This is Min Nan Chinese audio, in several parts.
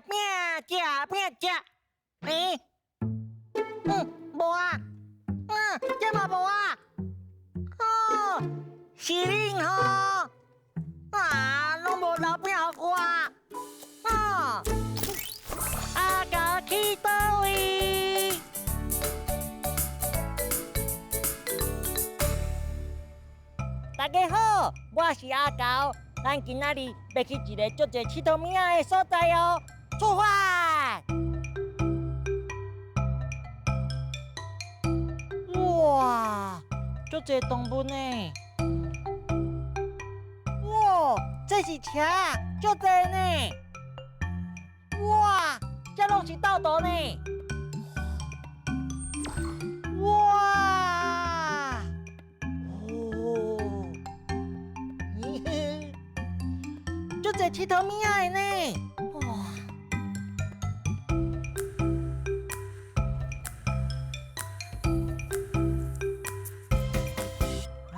餅，食餅食。欸，無啊，這嘛無啊。哦，是恁吼，啊，攏無留餅予我。啊，阿狗去佗位？大家好，我是阿狗。咱今仔日欲去一个足濟𨑨迌物仔的所在哦，出發！哇，足濟動物呢！哇，這是車，足濟呢！哇，這攏是豆豆呢！哇！哦，足濟𨑨迌物仔的呢！哇！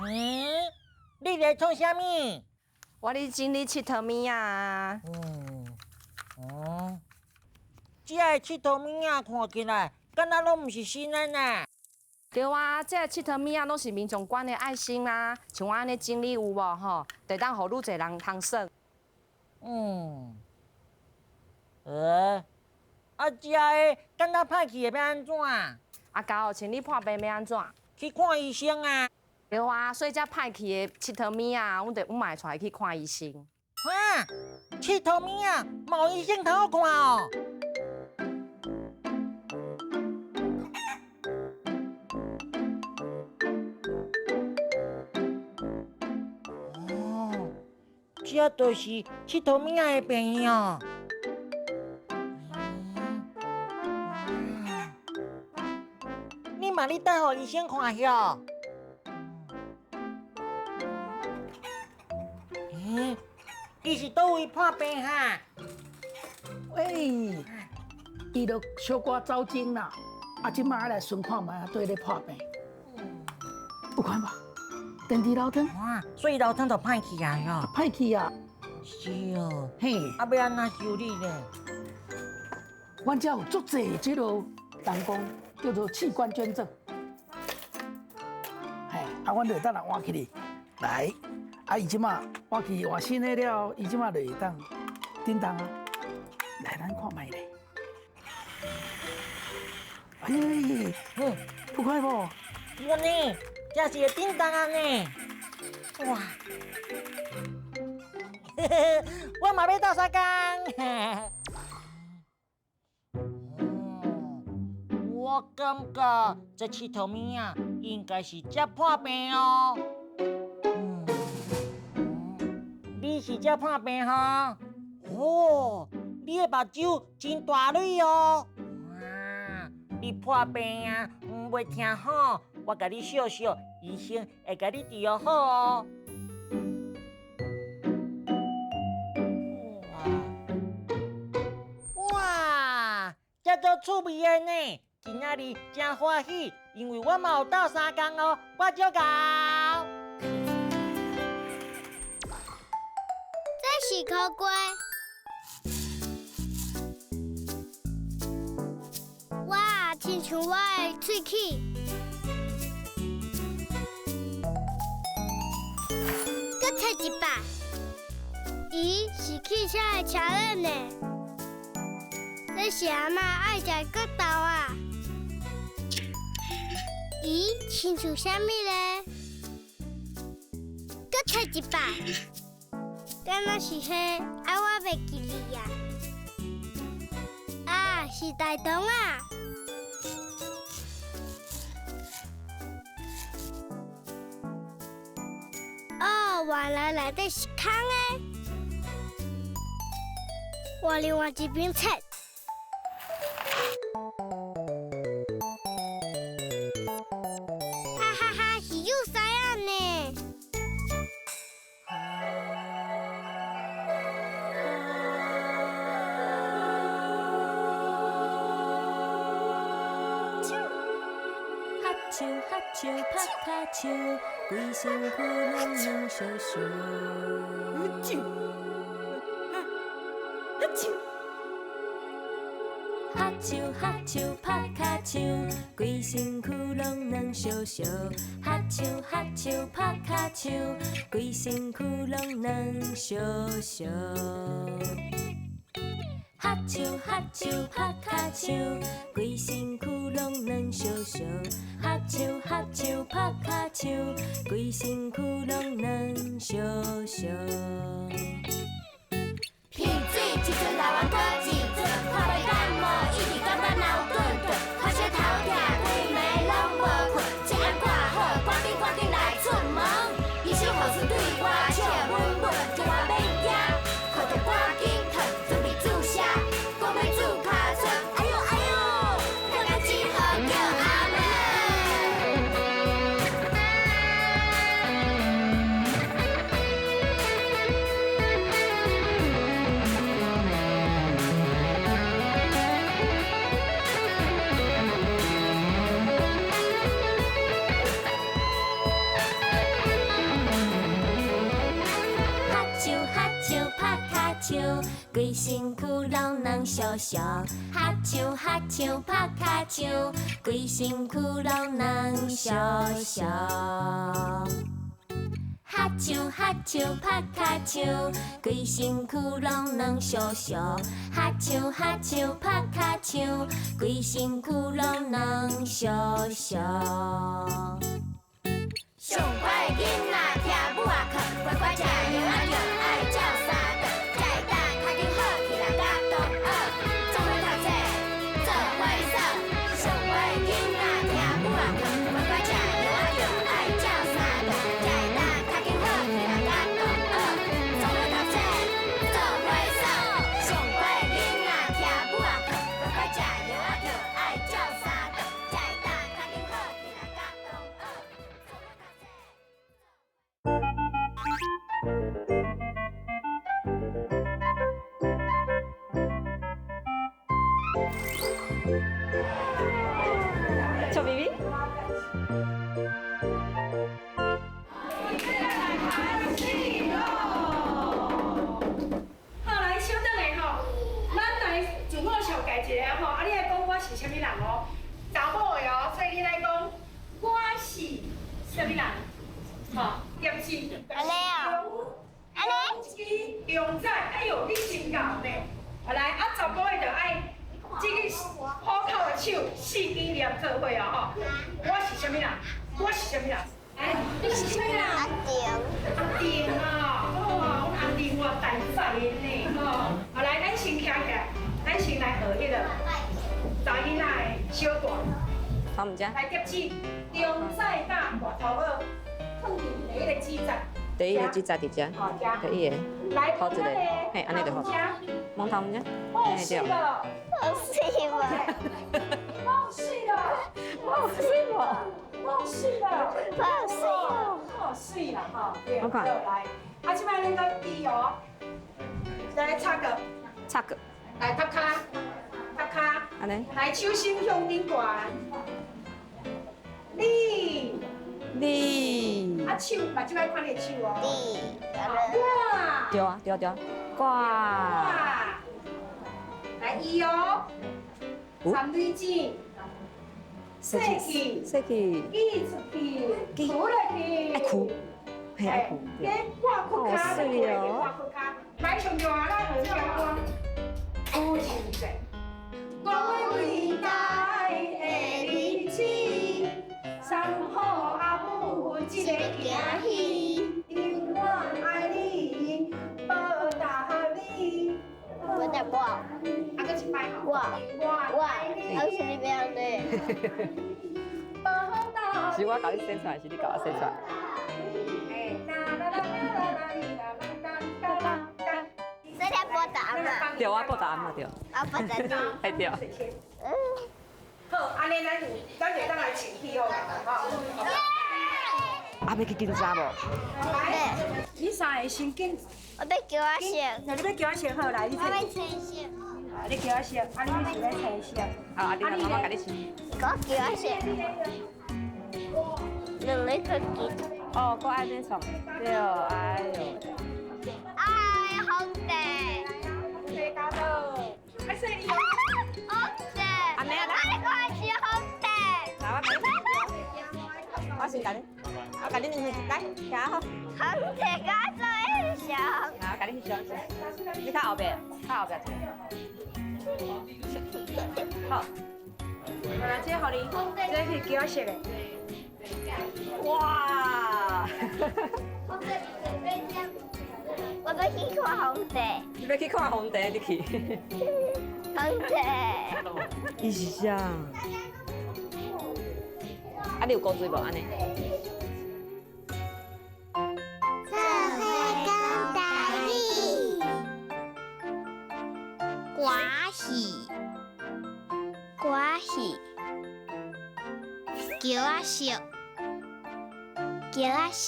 欸，你咧創啥物？我咧整理𨑨迌物仔。哦，這个𨑨迌物仔看起來，敢若攏毋是新的呢？對啊，這个𨑨迌物仔攏是民眾捐的愛心啊，像我按呢整理有無吼，就會當予愈濟人通耍。啊，這个敢若歹去會欲按怎？阿狗，像你破病欲按怎？去看醫生啊。對啊，所以這歹去的𨑨迌物仔，阮嘛會帶伊去看醫生。哈，𨑨迌物仔，嘛有醫生通好看哦。哦，這就是𨑨迌物仔的病院哦。你嘛咧等予醫生看遐？欸，伊是佗位破病哈？喂，伊就小可走精啦，啊，這馬來巡看覓啊，佗咧破病。有看無？電池流湯。哇，所以流湯就歹去啊喲。歹去啊。是哦。嘿。啊，欲按怎修理咧？阮遮有足濟這个人講叫做器官捐贈。嘿，啊，阮就會當來換起哩，來。啊，伊這馬換去換新的了，伊這馬就會當振動啊。來，咱看覓咧。哎，有看無？有呢，這是會振動啊呢。哇！我嘛欲鬥相共。我感覺這𨑨迌物仔應該是這破病哦。你是這破病吼？哦，你的目睭真大蕊哦。哇，你破病啊，袂疼吼？我共你繡繡，醫生會共你治療好哦。哇，這足趣味的呢！今仔日真歡喜，因為我嘛有鬥相共哦，我足𠢕。這是苦瓜。哇，親像我的喙齒。閣揣一擺。咦，是汽車的車輪呢？這是阿嬤愛食的骨頭啊。咦，親像啥物咧？閣揣一擺。敢若是彼，啊，我袂記哩啊。啊，是大同啊。哦，原來內底是空的。我另外一邊切。哈哈哈，是有狮仔呢。哈啾哈啾拍跤手，规身躯軟軟燒燒。哈啾，哈啾。手合手拍跤手，规身躯拢软烧烧。合手合手拍跤手，规身躯拢软烧烧。合手合手拍跤手，规身躯拢软烧烧。合手合手拍跤手，规身躯拢软烧烧。鼻水一阵流完搁一阵，看袂感冒，一直感觉脑钝钝，发烧头痛，规暝拢无困，这暗挂好，赶紧赶紧来出门。医生护士对我笑闷闷，叫我免惊，靠著赶紧褪，准备注射，讲欲注尻川，哎呦哎呦，痛甲只好叫阿妈。合手合手拍跤手，规身躯拢软烧烧。合手合手拍跤手，规身躯拢软烧烧。合手合手拍跤手，规身躯拢软烧烧。合手合手拍跤手，规身躯拢软烧烧。上乖的囡仔听母仔劝，乖乖食药仔就爱照三顿，才会当较紧好起来，甲同学做伙读册，做伙耍。上乖的囡仔听母仔劝，乖乖食药仔就爱照三顿，才会当较紧好起来，甲同学做伙读册，做伙耍。上乖的囡仔听母仔劝，乖乖食药仔就爱照三顿，才会当较紧好起来，甲同学做伙读册。笑眯眯。好，来，小等下吼，咱来自我绍介一下吼，啊，你爱讲我是啥物人哦？查某的哦，所以你来讲我是啥物人？吼，点子。按呢哦，按呢？中仔，哎哟，你真𠢕呢！啊来，啊查甫的就爱这个虎口的手四支连做伙哦吼。我是啥物人？我是啥物人？哎，你是啥物人？阿丁。阿丁啊，哇，阮阿丁偌大仔的呢，吼！好来，咱先徛起来，咱先来学彼个查囡仔的小段。头毋遮。来叠字，中仔甲大头袄，放伫第一个指节。第一个指节伫遮。好，遮。第一个。来，头一个，嘿，按呢就好。摸头毋遮。哦，是了。好水无？哦，是了。哦，是无？哦，是了。好水。哦，水啦，吼。对。好来，啊，这摆咱阁记哦。来，插个。插个。来，踢跤，踢跤。按呢。来，手心向顶悬。你。你。啊，手，目睭爱看你的手哦。你。哇。对啊，对啊，对啊。挂。来，伊哦。三蕊子。洗去。洗去。挤出去。除落去。爱哭。嘿，爱哭。你挂裤跤，挂裤跤。来，上重要，咱学这歌。父亲节，讲伟大的日子，送予阿母一个惊喜，永远爱你，报答你。我在我。啊，阁一摆吼。我。我。啊，是你欲按呢？是我共你生出来，是你共我生出来？这条报答阿嬷。对，我报答阿嬷对。我报答你。哎对。好，按呢咱就咱就当来穿起好吼。啊，欲去检查无？来，你三个先紧。我欲叫我先。那你欲叫我先好来，你我欲穿先。你叫我先，啊你是欲穿先。啊，阿弟妈妈共你穿。我叫我先。两个较紧。哦，阁按呢创。对，哎哟。哎，红地。红地加倒。爱说你。红地。我先共你，我共你兩份來，徛好。紅茶佮做翕相。好，共你翕相。你較後壁，較後壁坐。好。來，這個予你，這是橘仔色的。哇！我欲去看皇帝。你欲去看皇帝，你去。皇帝。伊是啥？啊，你有古錐無？按呢？做伙講台語。歌戲，歌戲，橋仔色，橋仔色，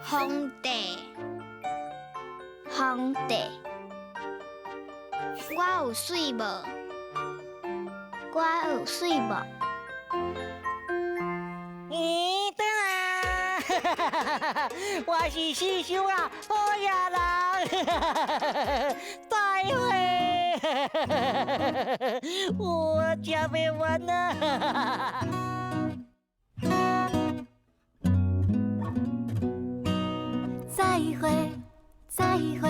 皇帝，皇帝，我有媠無？我有媠無？咦，轉來，我是四叔啊，好野人，再會，我食袂完啊！再會，再會。